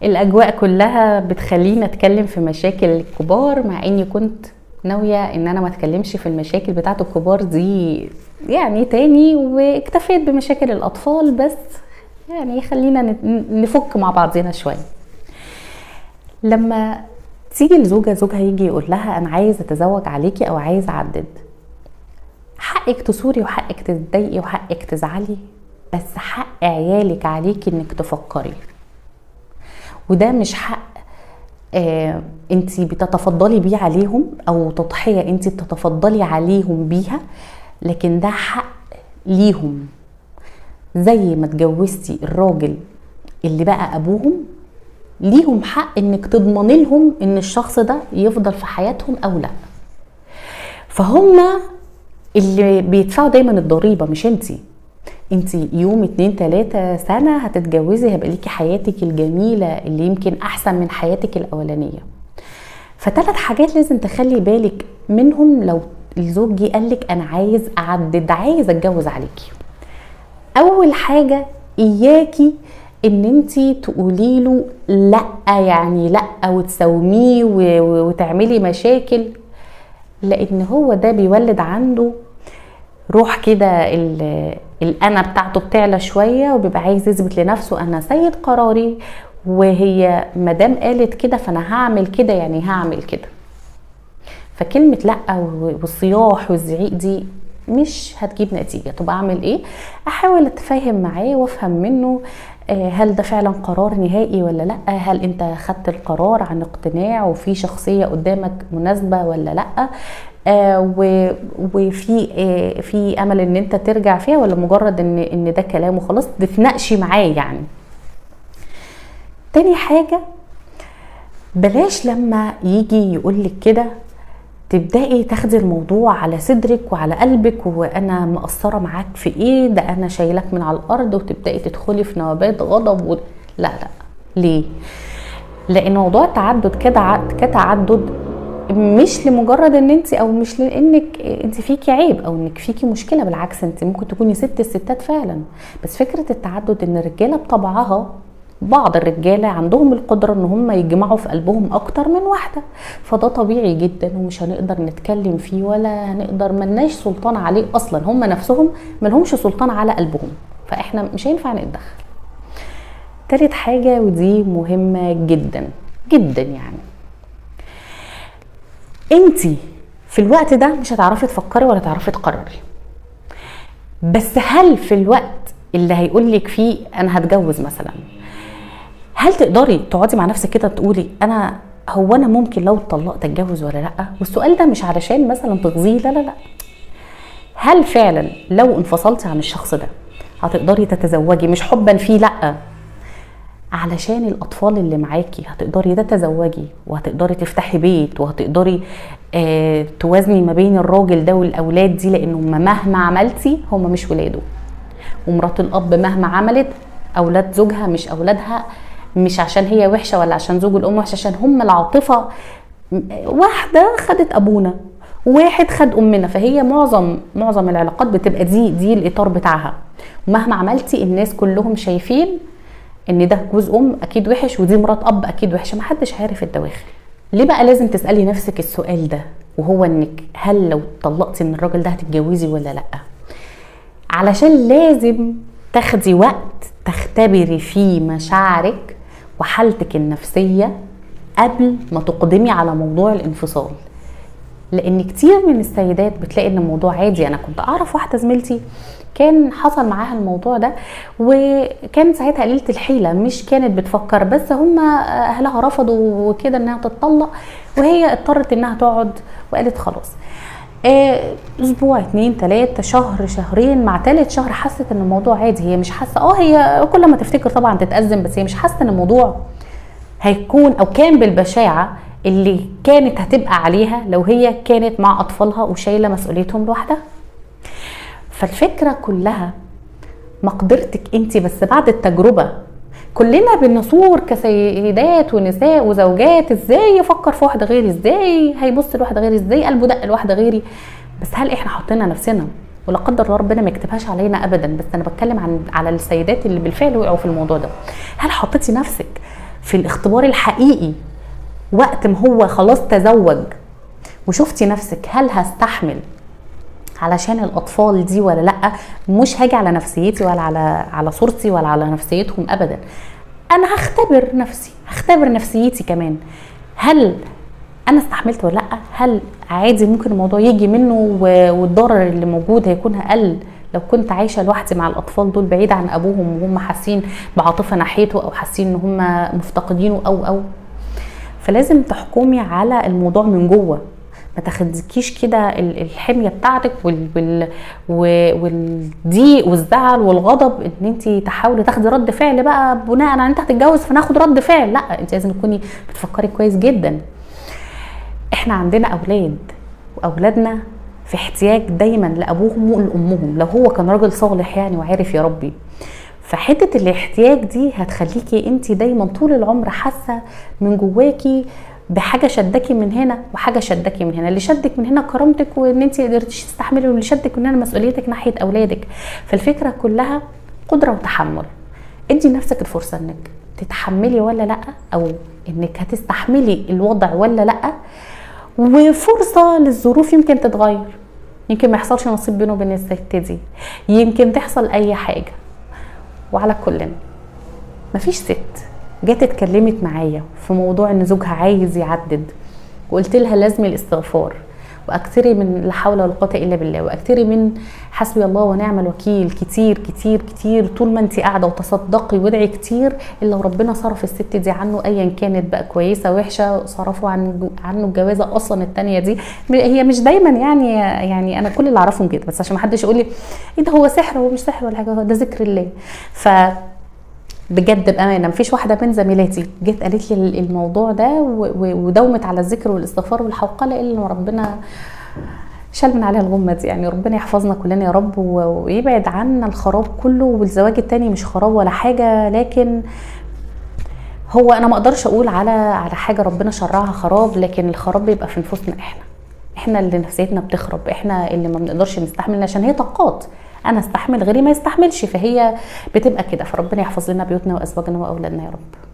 الاجواء كلها بتخليني اتكلم في مشاكل الكبار، مع اني كنت ناوية ان انا ما اتكلمش في المشاكل بتاعه الكبار دي يعني تاني، واكتفيت بمشاكل الاطفال، بس يعني خلينا نفك مع بعضنا شوية. لما تيجي الزوجة زوجها يجي يقول لها انا عايز اتزوج عليكي او عايز اعدد، حقك تثوري وحقك تتضايقي وحقك تزعلي، بس حق عيالك عليكي انك تفكري. وده مش حق انتي بتتفضلي بيه عليهم او تضحية انتي بتتفضلي عليهم بيها، لكن ده حق ليهم. زي ما اتجوزتي الراجل اللي بقى ابوهم، ليهم حق انك تضمني لهم ان الشخص ده يفضل في حياتهم او لا. فهم اللي بيدفعوا دايما الضريبة مش انتي. انتي يوم 2 3 سنة هتتجوزي، هيبقى ليكي حياتك الجميلة اللي يمكن احسن من حياتك الاولانية. فتلات حاجات لازم تخلي بالك منهم لو الزوج جه قالك انا عايز اعدد، عايز اتجوز عليكي. اول حاجة اياكي ان انتي تقولي له لا، يعني لا، وتساوميه وتعملي مشاكل، لان هو ده بيولد عنده روح كده الانا بتاعته بتعلى شوية، وبيبقى عايز يثبت لنفسه انا سيد قراري، وهي مادام قالت كده فانا هعمل كده، يعني هعمل كده. فكلمه لا والصياح والزعيق دي مش هتجيب نتيجة. طب اعمل ايه؟ احاول اتفاهم معاه وافهم منه، هل ده فعلا قرار نهائي ولا لا؟ هل انت خدت القرار عن اقتناع وفي شخصية قدامك مناسبة ولا لا؟ وفي في امل ان انت ترجع فيها، ولا مجرد ان ده كلام وخلاص؟ تتناقشي معاه يعني. تاني حاجة، بلاش لما يجي يقولك كده تبدأي تاخدي الموضوع على صدرك وعلى قلبك، وانا مقصرة معاك في ايه، ده انا شايلك من على الارض، وتبدأي تدخلي في نوبات غضب لا لا. ليه؟ لان موضوع التعدد كتعدد مش لمجرد ان انت، او مش لانك انت فيكي عيب او انك فيكي مشكلة، بالعكس انت ممكن تكوني ست الستات فعلا. بس فكرة التعدد ان الرجالة بطبعها، بعض الرجالة عندهم القدرة ان هم يجمعوا في قلبهم اكتر من واحدة، فده طبيعي جدا ومش هنقدر نتكلم فيه ولا هنقدر، ملناش سلطان عليه اصلا، هم نفسهم ملهمش سلطان على قلبهم، فاحنا مش هينفع نتدخل. تالت حاجة، ودي مهمة جدا جدا، يعني انتي في الوقت ده مش هتعرفي تفكري ولا تعرفي تقرري، بس هل في الوقت اللي هيقولك فيه انا هتجوز مثلا، هل تقدري تقعدي مع نفسك كده تقولي انا هو انا ممكن لو اتطلقت اتجوز ولا لا؟ والسؤال ده مش علشان مثلا تغزيه، لا لا لا، هل فعلا لو انفصلتي عن الشخص ده هتقدري تتزوجي؟ مش حبا فيه، لا، علشان الاطفال اللي معاكي هتقدري تتزوجي وهتقدري تفتحي بيت وهتقدري توازني ما بين الراجل ده والاولاد دي، لان هم مهما عملتي هم مش ولاده، ومرات الاب مهما عملت اولاد زوجها مش اولادها، مش عشان هي وحشة ولا عشان زوج الام وحش، عشان هم العاطفة واحدة خدت ابونا، واحد خد امنا، فهي معظم العلاقات بتبقى دي الاطار بتاعها. ومهما عملتي الناس كلهم شايفين ان ده جوز ام اكيد وحش ودي مرات اب اكيد وحشة، محدش عارف الدواخل. ليه بقى لازم تسالي نفسك السؤال ده، وهو انك هل لو اتطلقتي من الراجل ده هتتجوزي ولا لا؟ علشان لازم تاخدي وقت تختبري فيه مشاعرك وحالتك النفسية قبل ما تقدمي على موضوع الانفصال. لان كتير من السيدات بتلاقي ان الموضوع عادي. انا كنت اعرف واحدة زميلتي كان حصل معاها الموضوع ده، وكان ساعتها قليله الحيلة، مش كانت بتفكر، بس هم اهلها رفضوا وكده انها تتطلق، وهي اضطرت انها تقعد وقالت خلاص. اسبوع 2 3 شهر شهرين، مع ثالث شهر حست ان الموضوع عادي، هي مش حاسه، هي كل ما تفتكر طبعا تتأزم، بس هي مش حاسه ان الموضوع هيكون او كان بالبشاعه اللي كانت هتبقى عليها لو هي كانت مع اطفالها وشايله مسؤوليتهم لوحدها. فالفكرة كلها مقدرتك انت بس بعد التجربة. كلنا بنصور كسيدات ونساء وزوجات، ازاي يفكر في واحدة غيري، ازاي هيبص لواحدة غيري، ازاي قلبه دق لواحدة غيري. بس هل احنا حطينا نفسنا، ولا قدر الله ربنا ما يكتبهاش علينا ابدا، بس انا بتكلم عن على السيدات اللي بالفعل وقعوا في الموضوع ده، هل حطيتي نفسك في الاختبار الحقيقي وقت ما هو خلاص تزوج وشفتي نفسك هل هستحمل علشان الاطفال دي ولا لا؟ مش هاجي على نفسيتي ولا على صورتي ولا على نفسيتهم ابدا. انا هختبر نفسي، هختبر نفسيتي كمان، هل انا استحملت ولا لا؟ هل عادي ممكن الموضوع يجي منه والضرر اللي موجود هيكون اقل لو كنت عايشه لوحدي مع الاطفال دول بعيد عن ابوهم وهم حاسين بعاطفه ناحيته او حاسين ان هم مفتقدينه او فلازم تحكمي على الموضوع من جوه، ما تاخدكيش كده الحمية بتاعتك والضيق والزعل والغضب ان انت تحاولي تاخدي رد فعل بقى بناء على انت هتتجوز فناخد رد فعل. لا، انت لازم تكوني بتفكري كويس جدا. احنا عندنا اولاد، واولادنا في احتياج دايما لابوهم ولامهم لو هو كان راجل صالح يعني وعارف يا ربي. فحته الاحتياج دي هتخليكي انت دايما طول العمر حاسه من جواكي بحاجة شدكي من هنا وحاجه شدكي من هنا. اللي شدك من هنا كرامتك وان انت قدرتيش تستحملي، واللي شدك من هنا مسؤوليتك ناحية اولادك. فالفكرة كلها قدره وتحمل. ادي نفسك الفرصة انك تتحملي ولا لا، او انك هتستحملي الوضع ولا لا، وفرصه للظروف يمكن تتغير، يمكن ما يحصلش نصيب بينه وبين الست دي، يمكن تحصل اي حاجة. وعلى كل مفيش ست جت اتكلمت معايا في موضوع ان زوجها عايز يعدد وقلت لها لازم الاستغفار واكثري من لا حول ولا قوة الا بالله واكثري من حسبي الله ونعم الوكيل كتير كتير كتير طول ما انت قاعدة، وتصدقي وادعي كتير، الا وربنا صرف الست دي عنه ايا كانت بقى كويسة وحشة، صرفوا عنه الجوازه اصلا الثانية دي. هي مش دايما يعني انا كل اللي اعرفهم كده، بس عشان ما حدش يقول لي ايه ده هو سحر، هو مش سحر ولا حاجة، ده ذكر الله. ف بجد بامانه مفيش واحدة من زميلاتي جت قالت لي الموضوع ده ودومت على الذكر والاستغفار والحوقله الا ربنا شال من عليها الغمة دي. يعني ربنا يحفظنا كلنا يا رب ويبعد عنا الخراب كله. والزواج التاني مش خراب ولا حاجة، لكن هو انا ما اقدرش اقول على حاجة ربنا شرعها خراب، لكن الخراب بيبقى في نفوسنا احنا اللي نفسيتنا بتخرب، احنا اللي ما بنقدرش نستحمل، عشان هي طاقات، انا استحمل غيري ما يستحملش، فهي بتبقى كده. فربنا يحفظ لنا بيوتنا وازواجنا واولادنا يا رب.